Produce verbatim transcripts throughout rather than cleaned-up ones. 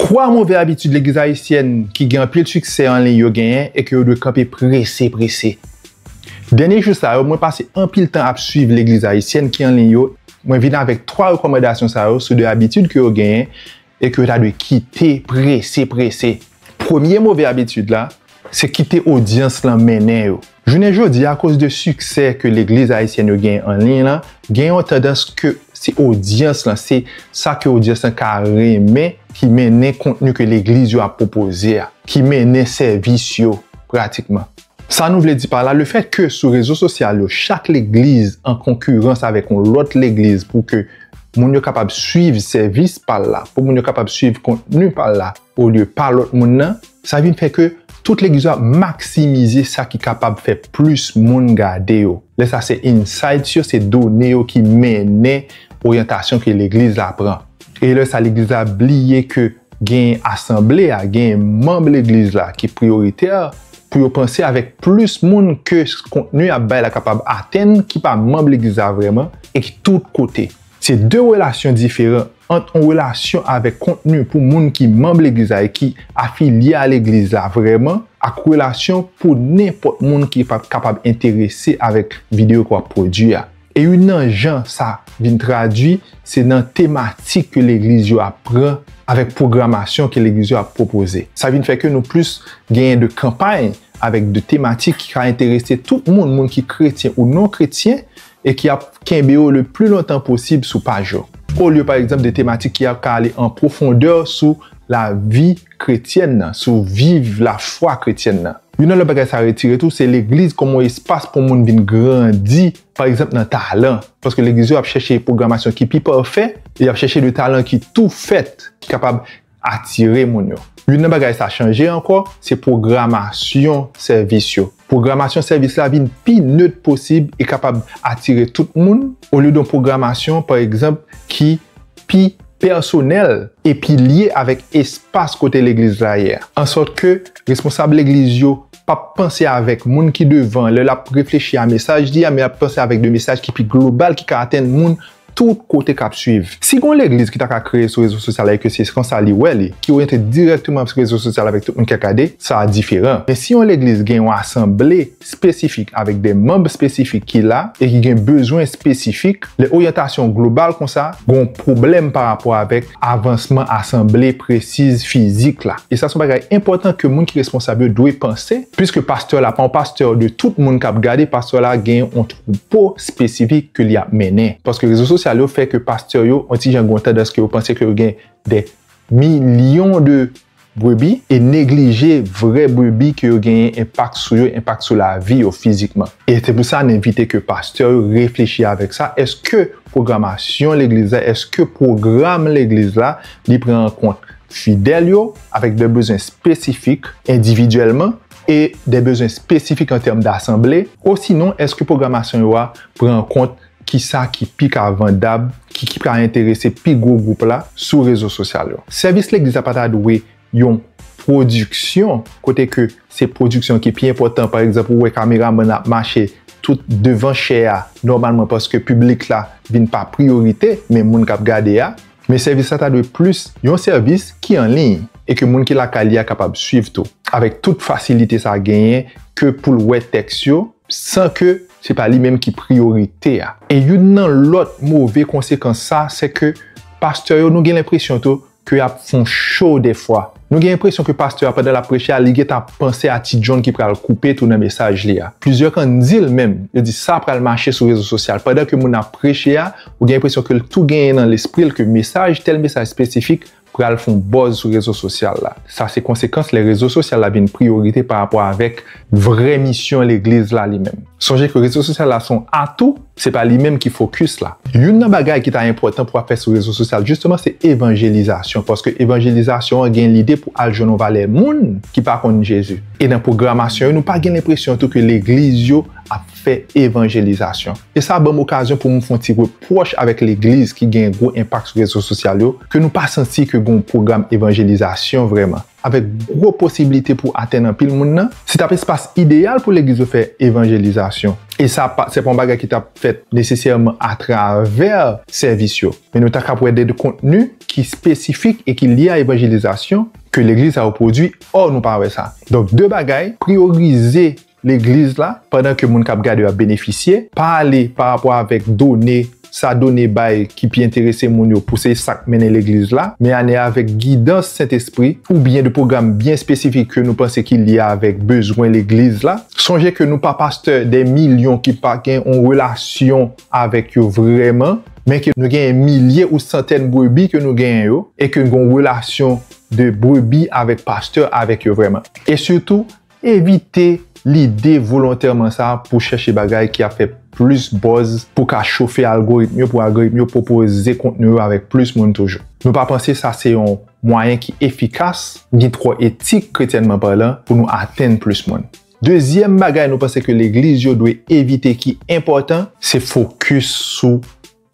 Twa move abitid legliz ayisyèn ki gen anpil siksè an liy yo genyen e ke yo dwe kanpe prese, prese. Dènye jou sa yo, mwen pase anpil tan ap swiv legliz ayisyèn ki an liy yo. Mwen vin avèk twa rekòmandasyon sa yo sou de abitid ke yo genyen e ke yo ta dwe kite prese, prese. Premye move abitid la, se kite odyans lan mennen yo. Jounen jodi, akoz de siksè ke legliz ayisyèn yo genyen an liy lan, gen yon tandans ke se odyans lan, se sa ke odyans lan ka renmen ki mennen kontni ke legliz yo ap pwopoze a, ki mennen sèvis yo pratikman. Sa nou vle di pa la, lefèt ke sou rezo sosyal yo, chak legliz an konkirans avèk yon lòt legliz pou ke moun yo kapab swiv sèvis pa l la, pou moun yo kapab swiv kontni pa l la, olye pa lòt moun nan, sa vin fè ke tout legliz yo ap maksimize sa ki kapab fè plis moun gade yo. Lè sa se insights yo, se done yo ki mennen oryantasyon ke legliz la pran. E lè sa legliz la bliye ke gen asanble a, gen manm legliz la ki priyoritè pou yo panse avèk plis moun ke kontni ap bay la kapab atenn ki pa manm legliz la vrèman e ki tout kote. Se de relasyon diferan ant yon relasyon avèk kontni pou moun ki manm legliz la e ki afilye a legliz la vrèman ak relasyon pou nenpòt moun ki pa kapab enterese avèk videyo ke w ap pwodui a. E youn nan jan sa vin tradui, se nan tematik ke legliz yo ap pran avèk pwogramasyon ke legliz yo ap pwopoze. Sa vin fè ke nou plis genyen de kanpay avèk de tematik ki ka enterese tout moun, moun ki kretyen ou non kretyen, e ki ap kenbe yo le pli lontan posib sou paj yo. Olye, pa egzanp, de tematik ki ap ka ale an pwofondè sou lavi kretyèn nan, sou viv lafwa kretyèn nan. Youn nan lòt bagay sa retire tou, se legliz kòm yon espas pou moun vin grandi, pa egzanp, nan talan. Paske legliz yo ap chèche pwogramasyon ki pi pafè, e y ap chèche de talan ki tou fèt, ki kapab atire moun yo. Youn nan bagay sa chanje ankò, se pwogramasyon sèvis yo. Pwogramasyon sèvis la vin pi net posib e kapab atire tout moun, olye de yon pwogramasyon, pa egzanp, ki pi pèsonèl e pi lye avèk espas kote legliz la ye a. Ansòt ke responsab legliz yo p ap panse avèk moun ki devan lè l ap reflechi a mesaj li a, men l ap panse avèk de mesaj ki pi global ki ka atenn moun tout kote k ap swiv. Si gen yon legliz ki ta ka kreye sou rezo sosyal la e ke se konsa li wè li, ki oryante dirèkteman sou rezo sosyal avèk tout moun k ap gade, sa a diferan. Men si yon legliz gen yon asanble espesifik avèk de manm espesifik ki la e ki gen bezwen espesifik, lè oryantasyon global konsa, gen yon pwoblèm pa rapò avèk avansman asanble presiz fizik la. E sa se yon bagay enpòtan ke moun ki responsab yo dwe panse, piske pastè la pa yon pastè de tout moun k ap gade, pastè la gen yon twoupo espesifik ke li ap mennen. Paske rezo sosyal yo fè ke pastè yo, yon ti jan gen yon tandans ke yo panse ke yo gen de milyon de brebi e neglije vrè brebi ke yo genyen enpak sou yo, enpak sou lavi yo fizikman. E se pou sa n envite ke pastè yo reflechi avèk sa. Èske pwogramasyon legliz la, èske pwogram legliz la, li pran an kont fidèl yo avèk de bezwen espesifik endividyèlman e de bezwen espesifik an tèm dasanble? Osinon, èske pwogramasyon yo a pran an kont kisa ki pi ka vandab, ki, ki ka enterese pi gwo gwoup la sou rezo sosyal yo? Sèvis legliz la pa ta dwe yon pwodiksyon, kote ke se pwodiksyon ki pi enpòtan. Pa egzanp, ou wè kameramann ap mache tout devan chè a, nòmalman paske piblik la vin pa priyorite, men moun k ap gade a. Men sèvis la ta dwe plis yon sèvis ki an liy e ke moun ki lakay li a kapab swiv tou, avèk tout fasilite sa genyen ke pou l wè tèks yo, san ke se pa li menm ki priyorite a. E youn nan lòt move konsekans sa, se ke pastè yo, nou gen lenpresyon tou ke y ap fè yon show dèfwa. Nou gen enpresyon ke pastè a, pandan l ap preche a, li gentan ap panse a ti djòn ki pral koupe tou nan mesaj li a. Plizyè ka n di l menm, yo di sa pral mache sou rezo sosyal. Pandan ke moun ap preche a, ou gen enpresyon ke l tou genyen nan lespri l ke mesaj, tèl mesaj espesifik, pral fè yon buzz sou rezo sosyal la. Sa se konsekans lè rezo sosyal la vin priyorite pa rapò avèk vrè misyon legliz la li menm. Sonje ke rezo sosyal la se yon atou, se pa li menm ki fokis la. Youn nan bagay ki ta enpòtan pou w ap fè sou rezo sosyal, jisteman, se evanjelizasyon, paske evanjelizasyon an gen lide pou al jwenn yon valè moun ki pa konn Jezi. E nan pwogramasyon yo, nou pa gen lenpresyon tou ke legliz yo ap fè evanjelizasyon. E sa ban m okazyon pou m fè yon ti repwòch avèk legliz ki gen gwo enpak sou rezo sosyal yo, ke nou pa santi ke gen yon pwogram evanjelizasyon vrèman. Avèk gwo posiblite pou atenn anpil moun nan, se t ap espas ideyal pou legliz yo fè evanjelizasyon. E sa pa, se pa yon bagay ki t ap fèt nesesèman atravè sèvis yo. Men nou ta kab wè de, de kontni ki espesifik e ki lye a evanjelizasyon ke legliz sa yo pwodui, ò nou pa wè sa. Donk, de bagay, priyorize legliz la, pandan ke moun k ap gade yo ap benefisye, pa ale pa rapò avèk done, sa done bay ki pi enterese moun yo pou se sa k mennen legliz la, men ale avèk gidans Sentespri oubyen de pwogram byen espesifik ke nou panse ki lye avèk bezwen legliz la. Sonje ke nou pa pastè de milyon ki pa gen yon relasyon avèk yo vrèman, men ke nou gen milye ou santèn brebi ke nou genyen yo, e ke nou gen yon relasyon de brebi avèk pastè avèk yo vrèman. E sitou, evite lide volontèman sa pou chèche bagay ki ap fè plis buzz, pou ka chofe algoritm yo, pou algoritm yo pwopoze kontni yo avèk plis moun toujou. Nou pa panse sa se yon mwayen ki efikas, ni twò etik, kretyènman palan, pou nou atenn plis moun. Dezyèm bagay nou panse ke legliz yo dwe evite ki enpòtan, se fokis sou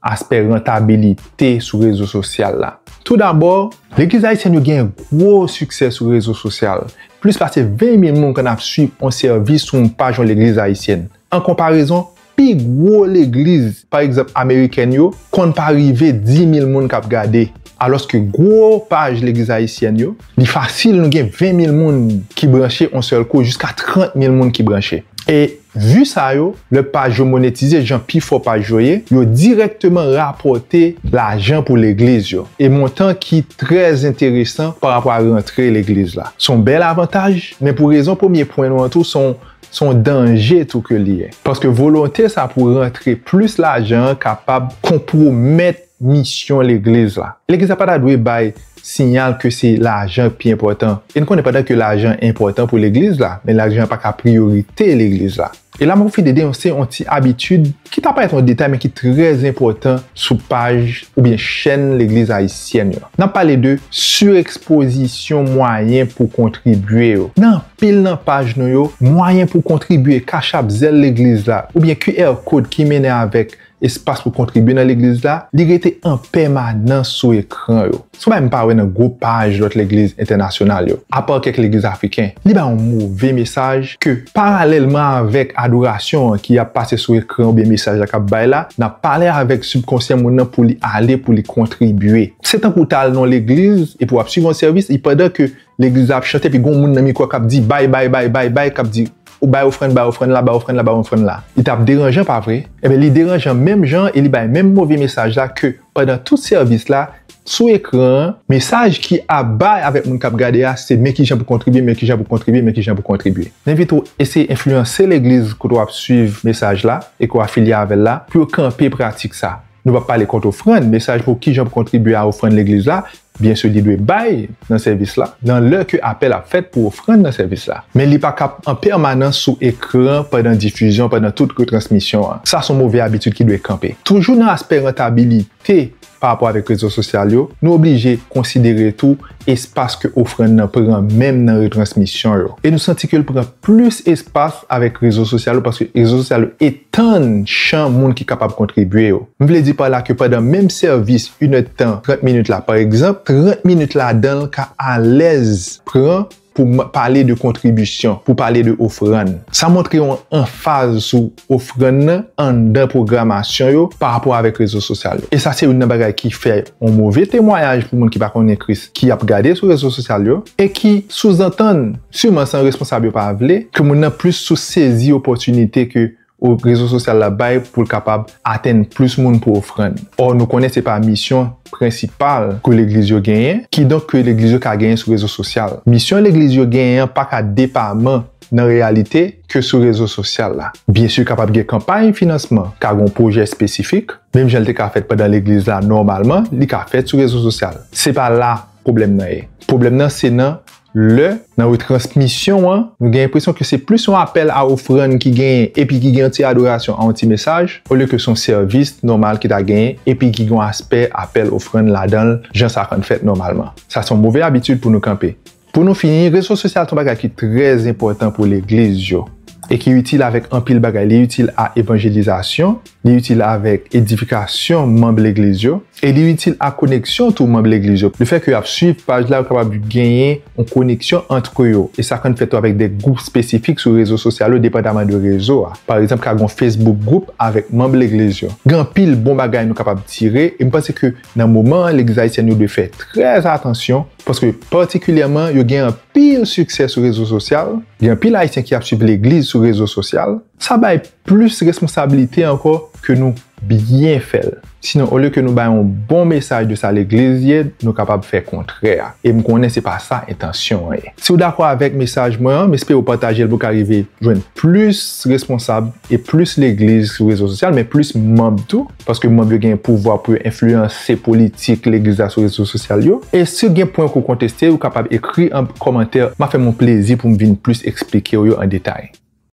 aspè rantabilite sou rezo sosyal la. Toudabò, legliz ayisyèn yo gen gwo siksè sou rezo sosyal. Plis pase ven mil moun konn ap swiv yon sèvis sou yon paj yon legliz ayisyèn. An konparezon, pi gwo legliz, pa egzanp, amerikèn yo, konn pa rive dis mil moun k ap gade. Alòske gwo paj legliz ayisyèn yo, li fasil nou gen ven mil moun ki branche yon sèl kou, jiska trant mil moun ki branche. E vi sa yo, lè paj yo monetize, jan pifò paj yo ye, yo dirèkteman rapòte lajan pou legliz yo. E montan ki trè enteresan pa rapò a rantre legliz la. Se yon bèl avantaj, men pou rezon premye pwen nou an tou, se yon, se yon danje tou ke li ye. Paske volonte sa pou rantre plis lajan an kapab konpwomèt misyon legliz la. Legliz la pa ta dwe bay siyal ke se lajan ki pi enpòtan. E n konnen pandan ke lajan enpòtan pou legliz la, men lajan pa ka priyorite legliz la. E la m pwofite denonse yon ti abitid ki ta parèt yon detay, men ki trè enpòtan sou paj oubyen chèn legliz ayisyèn yo. N ap pale de sirekspozisyon mwayen pou kontribye yo. Nan anpil nan paj nou yo, mwayen pou kontribye, Cash App, Zelle legliz la, oubyen Q R code ki mennen avèk espas pou kontribye nan legliz la, li rete an pèmanans sou ekran yo. Se yon bagay m pa wè nan gwo paj lòt legliz entènasyonal yo, apa kèk legliz afriken. Li bay yon move mesaj ke, paralèlman avèk adorasyon an ki ap pase sou ekran oubyen mesaj la k ap bay la, n ap pale avèk sibkonsyan moun nan pou li ale, pou li kontribye. Se tankou w ta al nan yon legliz epi w ap swiv yon sèvis, e pandan ke legliz la ap chante, epi gen yon moun nan mikwo a k ap di, "Bay, bay, bay, bay, bay," k ap di, "Ou bay ofrann, bay ofrann la, bay ofrann la, bay ofrann la." Li t ap deranjan, pa vre? Ebyen, li deranjan menm jan e li bay menm move mesaj la ke pandan tout sèvis la, sou ekran an, mesaj ki ap bay avèk moun k ap gade a, se men kijan pou kontribye, men kijan pou kontribye, men kijan pou kontribye. M envite w eseye enfliyanse legliz kote w ap swiv mesaj la e ke w afilye avè l la pou yo kanpe pratik sa. Nou p ap pale kont ofrann, mesaj pou kijan pou kontribye a ofrann legliz la, byen si li dwe bay nan sèvis la, nan lè ke apèl ap fèt pou ofrann nan sèvis la. Men li pa ka an pèmanans sou ekran pandan difizyon, pandan tout retransmisyon an. Sa se yon move abitid ki dwe kanpe. Toujou nan aspè rantabilite pa rapò avèk rezo sosyal yo, nou oblije konsidere tou espas ke ofrann nan pran menm nan retransmisyon yo. E nou santi ke l pran plis espas avèk rezo sosyal yo, paske rezo sosyal yo etann chan moun ki kapab kontribye yo. M vle di pa la ke pandan menm sèvis inèdtan, trant minit la, pa egzanp, trant minit ladan l ka alèz pran pou m-, pale de kontribisyon, pou pale de ofrann. Sa montre yon anfaz sou ofrann nan anndan pwogramasyon yo pa rapò avèk rezo sosyal yo. E sa se youn nan bagay ki fè yon move temwayaj pou moun ki pa konnen Kris, ki ap gade sou rezo sosyal yo, e ki souzantann, siman san responsab yo pa vle, ke moun nan plis sou sezi opòtinite ke o-, rezo sosyal la bay pou l kapab atenn plis moun pou ofrann. Ò, nou konnen se pa misyon prensipal ke legliz yo genyen, kidonk ke legliz yo ka genyen sou rezo sosyal. Misyon legliz yo genyen an pa ka depaman nan reyalite ke sou rezo sosyal la. Byen si, kapab gen kanpay finansman, ka gen yon pwojè espesifik, menm jan l te ka fèt pandan legliz la nòmalman, li ka fèt sou rezo sosyal. Se pa la pwoblèm nan ye. Pwoblèm nan se nan lè, nan retransmisyon an, nou gen enpresyon ke se plis yon apèl a ofrann ki genyen epi ki gen yon ti adorasyon a yon ti mesaj, olye ke se yon sèvis nòmal ki ta genyen epi ki gen yon aspè apèl ofrann ladan l, jan sa konn fèt nòmalman. Sa se yon move abitid pou nou kanpe. Pou nou fini, rezo sosyal se yon bagay ki trè enpòtan pou legliz yo. e ki itil avèk anpil bagay. Li itil a evanjelizasyon, li itil avèk edifikasyon manm legliz yo, e li itil a koneksyon tou manm legliz yo. Lefètke y ap swiv paj la, yo kapab genyen yon koneksyon ant yo, e sa konn fèt tou avèk de gwoup espesifik sou rezo sosyal yo, depandaman de rezo a. Pa egzanp, ka gen yon Facebook gwoup avèk manm legliz yo. Gen anpil bon bagay nou kapab tire, e m panse ke nan moman an, legliz ayisyèn yo dwe fè trè atansyon, paske patikilyèman, yo gen anpil siksè sou rezo sosyal, gen anpil Ayisyen ki ap swiv legliz sou rezo sosyal. Sa bay plis responsablite ankò ke nou byen fè l. Sinon, olye ke nou bay yon bon mesaj de sa legliz ye, nou kapab fè kontrè a. E m konnen se pa sa entansyon an ye. Si w dakò avèk mesaj mwen an, m espere w pataje l pou w ka rive jwenn plis responsab e plis legliz sou rezo sosyal, men plis manm tou, paske manm yo gen pouvwa pou yo enfliyanse politik legliz la sou rezo sosyal yo. E si gen pwen ke w konteste, ou kapab ekri an kòmantè, m a fè m yon plezi pou m vin plis eksplike w yo an detay.